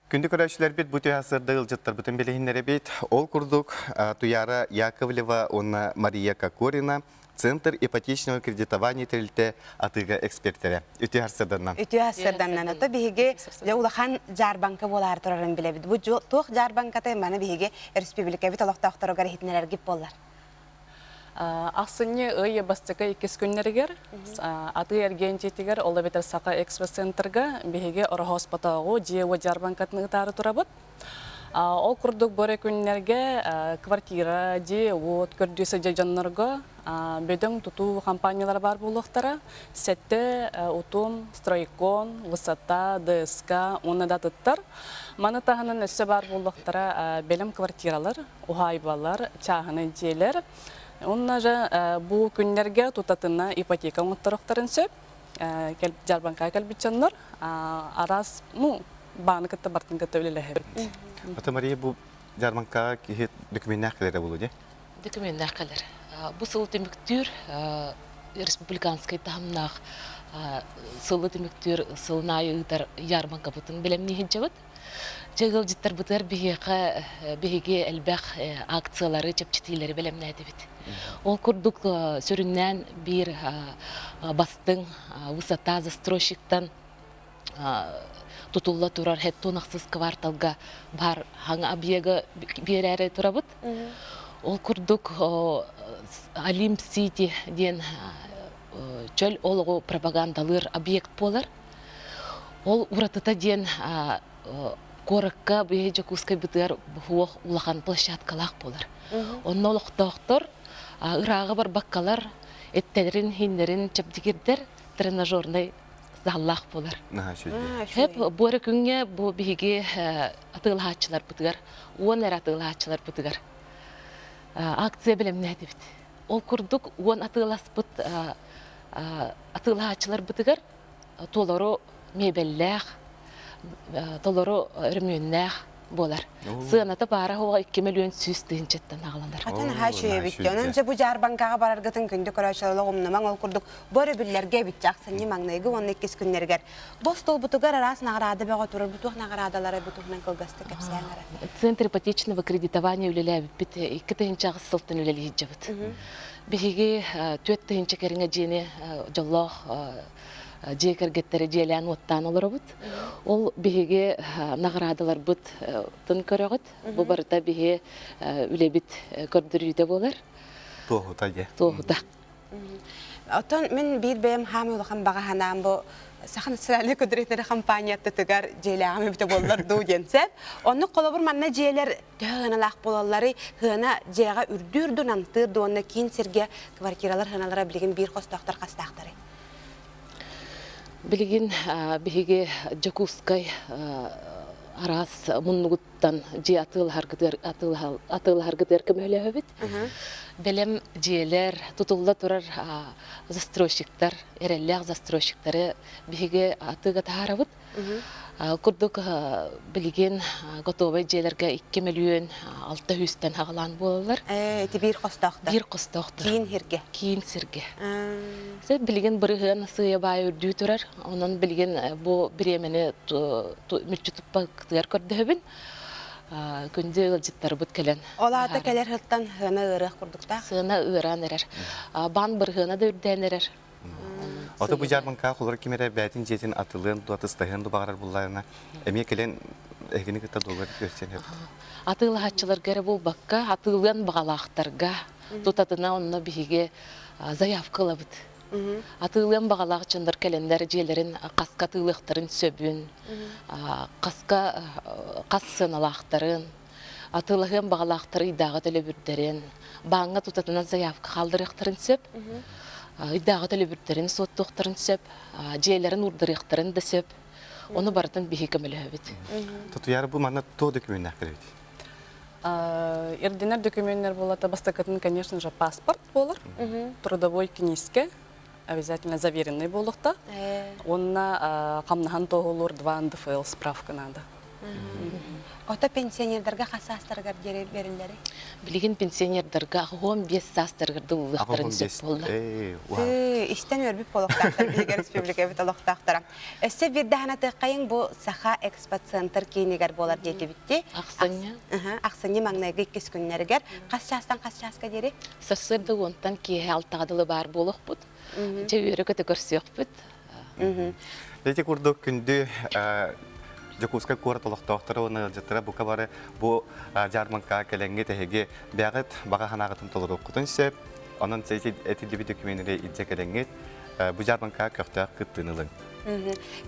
Күндү көрөөччүлэрбит бу түһэ сырдык ыалдьыттарбытын билиһиннэрэбит. Ол курдук Туяра Яковлева уонна Мария Кокорина Центр ипотечного кредитования тэрилтэ атыыга экспертэрэ. Үтүө харсырданнан. Үтүө харсырданнан. Ото биһиги дьэ улахан дьаарбаҥка буолаары турарын билэбит. Бу туох дьаарбаҥката маны биһиги республикабыт олохтоохторугар иһитиннэрэргит буоллар. Ахсынньы ый бастакы иккис күннэригэр атыы эргиэн дьиэтигэр, ол эбэтэр Саха экспоцентрга биһиги Ороһооспотооҕу дьиэ-уот дьаарбаҥкатын ыытаары турабыт. Ол курдук бу эрэ күннэргэ квартира, дьиэ-уот көрдүү сылдьар дьоннорго бөдөҥ тутуу компаниялара баар буолуохтара. Сэттэ Утум, Стройкон, Высота, ДСК уонна да атыттар. Маны таһынан өссө баар буолуохтара бэлэм квартиралар, уһаайбалар, чааһынай дьиэлэр. Уонна же бу күннэргэ тутатына ипотека оҥотторохторун сөп. Дьаарбаҥкаҕа кэлбит дьоннор араас, ну, бааны кытта бартын кытта үлэлэһэбит. Ата Мария, бу дьаарбаҥкаҕа киһи документнаах кэлэрэ буолуо дии? Документнаах кэлэр. Бу сыл түмүктүүр республиканскай таһымнаах сылы түмүктүүр сылын аайы ыытар ярмаркабытын бэлэмнии сылдьабыт. Дьэ ыалдьыттарбытыгар биһиэхэ биһиги элбэх акциялары, чэпчэтиилэри бэлэмнээтибит. Ол курдук сүрүннээн биир бастыҥ высота застройщиктан тутулла турар хеттун ахсыс кварталга баар хаҥа объега биэрээри турабыт. Ол курдук Олимп Сити диэн чөл олоҕу пропагандалыыр объект буолар. Ол уратыта диэн куоракка биһи Дьокуускайбытыгар уох улахан площадкалаах буолар. Онно олохтоохтор ырааҕы барбаккалар эттэлэрин, иһиннэрин чэбдигирдэр тренажернай заллаах буолар. Хэп бу эрэ күҥҥэ бу биһиги атыылаһааччыларбытыгар, уон эрэ атыылаһааччыларбытыгар акция бэлэмнээтибит. Ол курдук уон атыыласпыт атыылаһааччыларбытыгар толору миэбэллээх, толору өрөмүөннээх буолар. Сыаната баара суоҕа 2 мөлүйүөн 100 тыһыынчаттан аҕаланар. Атын аһаа үчүгэйбит. Онон дьэ бу дьаарбаҥкаҕа бараргытын күндү көрөөччүлэр олох умнумаҥ. Ол курдук бу өрөбүллэргэ эбит ахсынньы маҥнайгы уонна иккис күннэригэр. Бу остуолбутугар араас наҕараада бөҕө турар. Бу туох наҕараадалара бу туһунан кылгастык кэпсээн эрэ. Центр ипотечного кредитования үлэлээбиппит 2008 сылтан үлэлии сылдьабыт. Биһиги 4000 кэриҥэ дьиэни дьоллоох дьиэ кэргэттэри дьиэлээн-уоттаан олоробут. Ол биһиги наҕараадаларбыт тын көрөҕүт. Бу барыта биһи үлэбит көрдөрүүтэ буолар. Туоһута дьэ. Туоһута. Оттон мин биир бэйэм хаамай улахан баҕа санаам бу Саха национальнай көдүрүтнэри компаниятытыгар дьиэлээҕим эбитэ буоллар дуу диэн сөп. Оннук холобур манна дьиэлэр төһө сыаналаах буолалларый? Сыана дьиэҕэ үрдүүр дуу, намтыыр дуу уонна киин сиргэ квартиралар сыаналара билигин биир хостоохтор хастаахтарый? Билигин биһиги Дьокуускай араас муннугуттан дьиэ атыылаһаргытыгар атыылаһаргытыгар көмөлөһөбүт. Бэлэм дьиэлэр, тутулла турар застройщиктар, эрэллээх застройщиктары биһиги атыыга таһаарабыт. Курдук билигин готовай дьиэлэргэ 2 мөлүйүөн 6 сүүстэн аҕалаан буолаллар. Ити биир хостоохтор. Биир хостоохтор. Киин сиргэ. Киин сиргэ. Сөп билигин бырыһыан сыыйа баай үрдүү турар. Онон билигин бу бириэмэни мүччү туппакытыгар көрдөһөбүн. Күндү ыалдьыттарбыт кэлэн. Ол аата кэлэр сылтан сыана ыарыах курдуктаах. Сыана ыараан эрэр. Баан бырыһыана да үрдээн эрэр. Ото бу дьаарбаҥкаҕа холоро ким эрэ бэйэтин дьиэтин атылыан ду атыстаһыан ду баҕарар буллаҕына эмиэ кэлэн эһигини кытта дуогар көрсөн сөп. Атыылаһааччыларга эрэ буолбакка, атыылыан баҕалаахтарга тутатына онно биһиги заявка ылабыт. Атыылыан баҕалаах дьоннор кэлэннэр дьиэлэрин хаска атыылыахтарын сөбүн, хаска хас сыаналаахтарын, атыылаһыан баҕалаахтар ыйдааҕы төлөбүрдэрин, бааҥҥа тутатына заявка хаалларыахтарын сөп, ыйдааҕы төлөбүрдэрин суоттуохтарын сөп, дьиэлэрин уурдарыахтарын да сөп. Ону барытын биһи көмөлөһөбүт. Тутуяр бу манна туох документнаах кэлэбит? Ирдэнэр документтар буолата бастакытын, конечно же, паспорт буолар, трудовой книжка, обязательно заверенный буолуохта. Уонна хамнаһан туоһулуур 2 НДФЛ справка надо. Ото пенсионердарга хас саастарыгар диэри бериллери? Билигин пенсионердарга 15 саастарыгар дылылыахтарын сөп буолла. Истэн үөрбүт буолуохтаахтар биһиги республикабыт олохтоохторо. Өссө биир даһанатыаххайыҥ бу Саха экспоцентр киинигэр буолар диэтибитти. Ахсынньы. Ахсынньы маҥнайгы иккис күннэригэр хас чаастан хас чааска диэри? Сарсыарда уонтан киэһэ алтаҕа дылы баар буолуохпут. Дьэ үөрэ-көтө көрсүөхпүт. Ити курдук күндү Дьокуускай куорат олохтоохторо уонна ыалдьыттара бука бары бу дьаарбаҥкаҕа кэлэҥҥит эһиги бэйэҕит баҕа санааҕытын толоруоххутун сөп. Онон этиллибит докуменнары илдьэ кэлэҥҥит бу дьаарбаҥкаҕа көхтөөх кыттыыны ылыҥ.